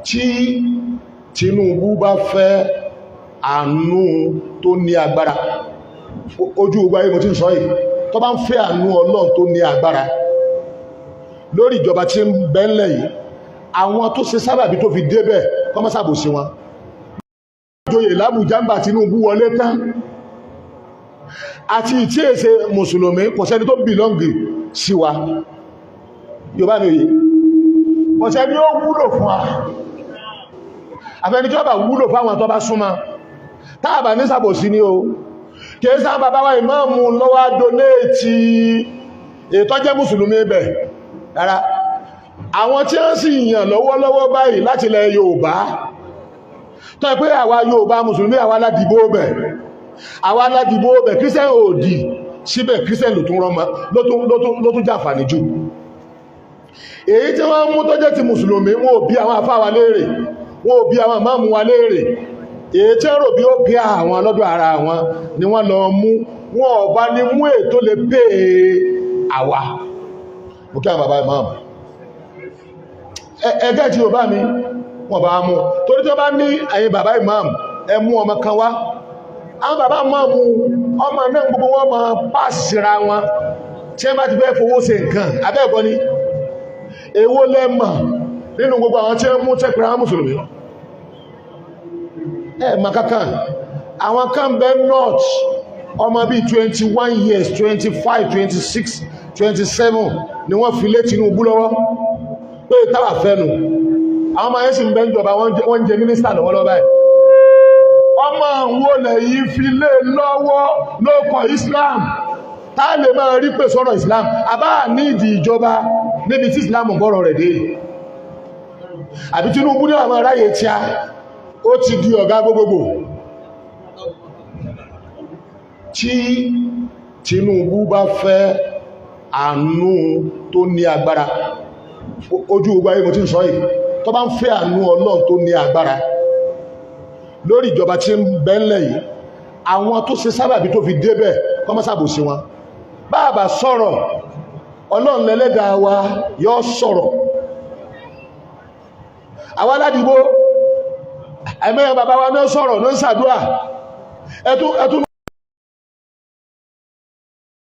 Tí Tinubu bá fẹ́ àánú tó ní agbára, ojú gbogbo ayé mo ti ń sọ yìí, tó bá ń fẹ́ àánú Ọlọ́run tó ní agbára lórí ìjọba tí ń bẹ́ńlẹ̀ yìí, àwọn tó ṣe sábàbí tó fi débẹ̀, kọ́mọ́sàbòsí wọn. Joyè l'Ábùjá ńgbà Tinubu wọlé tán àti ìtí èsè mùsùlùmí, kò sẹ́ni tó belong sí wa. Yorùbá ní òye, kò sẹ́ni ó wúlò fún wa, àfẹ́ni tí ó bá wúlò fáwọn tó bá súnmọ́. Táàbà ní sàbòsí ní o. Kìí sáà bàbá wa ìmáàmù lọ́wọ́ donate ètò jẹ́ mùsùlùmí ibẹ̀ rárá. Àwọn tí wọ́n sì yàn lọ́wọ́lọ́wọ́ báyìí láti ilẹ̀ Yorùbá, tó ẹ pé àwa Yorùbá mùsùlùmí, àwa aládìbò bẹ̀, àwa aládìbò bẹ̀. Christian òdì síbẹ̀, Christian ló tún rọmọ, ló tún jàǹfààní jù. Èyí tí wọ́n mú tó jẹ́ ti mùsùlùmí, wọn ò bí àwọn àfáà wa léèrè, wọn ò bí àwọn ìmáàmù wa léèrè. Èyí tí wọ́n rò bí ó bí àwọn lọ́dọ̀ ara wọn ni wọ́n lọ mú. Wọn ò bá ní mú ètò lè pè é àwa. Mo kí àwọn bàbá ìmáàmù ẹgẹ́ tí ó bá mi, wọ́n bá mú torí tí wọ́n bá ní ẹ̀yin bàbá ìmáàmù, ẹ mú ọmọ kan wá. Àwọn bàbá ìmáàmù, ọmọ náà gbogbo wọn máa pàṣì síra wọn tí wọ́n bá ti fẹ́ fowó ṣe nǹkan abẹ́ẹ̀kọ́ ni. Èwo lẹ́mọ̀ nínú gbogbo àwọn tí wọ́n mú tẹ́pẹ̀rẹ̀ àwọn mùsùlùmí ẹ̀ mọ̀ kankan? Àwọn kan bẹ north, ọmọ bíi 21 years, 25, 26, 27 ni wọ́n fi lé Tinubu lọ́wọ́ pé táwà fẹ́nu. Àwọn ọmọ yẹn sì ń bẹ ń jọba, wọ́n ń jẹ mínísítà lọ́wọ́lọ́wọ́ báyìí. Ọmọ wo lẹ̀ yìí fi lé lọ́wọ́ lókọ̀ Islam tá lè máa rí pé sọ́rọ̀ Islam àbá ní ìdí ìjọba níbi tí Islam bọ́rọ̀ rẹ̀ dé? Àbí Tinubu ní àwọn aráyè tí a ó ti di ọ̀gá gbogbogbò? Tí Tinubu bá fẹ́ àánú tó ní agbára, ojú gbogbo ayé mo ti ń sọ yìí, tó bá ń fẹ́ àánú Ọlọ́run tó ní agbára lórí ìjọba tí ń bẹ́ńlẹ̀ yìí, àwọn tó ṣe sábàbí tó fi débẹ̀, kọ́mọ́sàbòsí wọn. Báàbà sọ̀rọ̀, Ọlọ́run lẹ́lẹ́dàá wa yóò sọ̀rọ̀. Àwọn aládìbò, àìmẹ́yàn bàbá wa náà sọ̀rọ̀, náà ń ṣàdúrà ẹ̀tún.